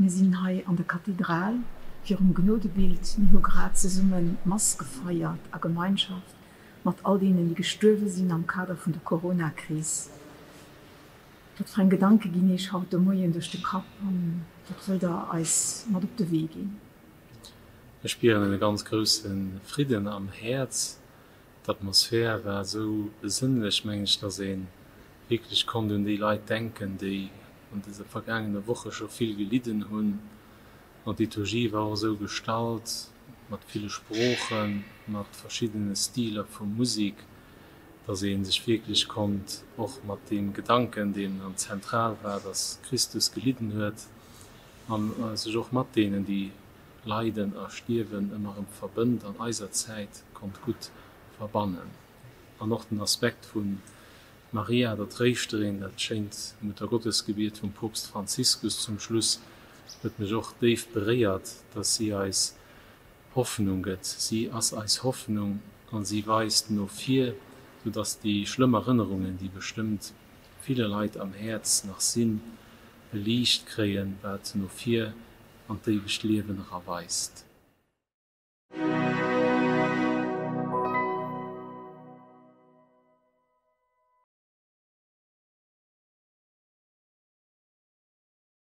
Mir sinn hei an der Kathedral virum Gnodebild. Mir hu grad zesumme Mass gefeiert a Gemeinschaft mat all deenen, déi gestuerwe sinn am Kader vun der Corona-Kris. Wat fir eng Gedanke ginn Iech haut de Moien duerch de Kapp an wat wëllt Der eis mat op de Wee ginn? Ech spieren e ganz grousse Fridden am Häerz. D'Atmosphär war esou besënnlech, mengen ech, dass ee wierklech konnt un déi Leit denken, déi an dëse vergaangene Woche scho vill gelidden hunn. An d'Liturgie war och esou gestalt, mat ville Sproochen, mat verschiddene Stiler vu Musik, dass ee sech wierklech konnt och mat deem Gedanken, deen am zentral war, dass Christus gelidden huet, a sech och mat deenen, déi leiden a stierwen, ëmmer erëm verbënnt, an eiser Zäit konnt gutt verbannen. An och den Aspekt vu Maria, der Tréischterin, dat schéint Muttergottesgebiet vum Poopst Franziskus zum Schluss, huet mech och déif beréiert, dass si eis Hoffnung gëtt. Si ass eis Hoffnung a si weist no vir, sou dass déi schlëmm Erënnerungen, déi bestëmmt ville Leit am Häerz nach sinn, e Liicht kréien, wat no vir an d'éiwegt Liewen era weist.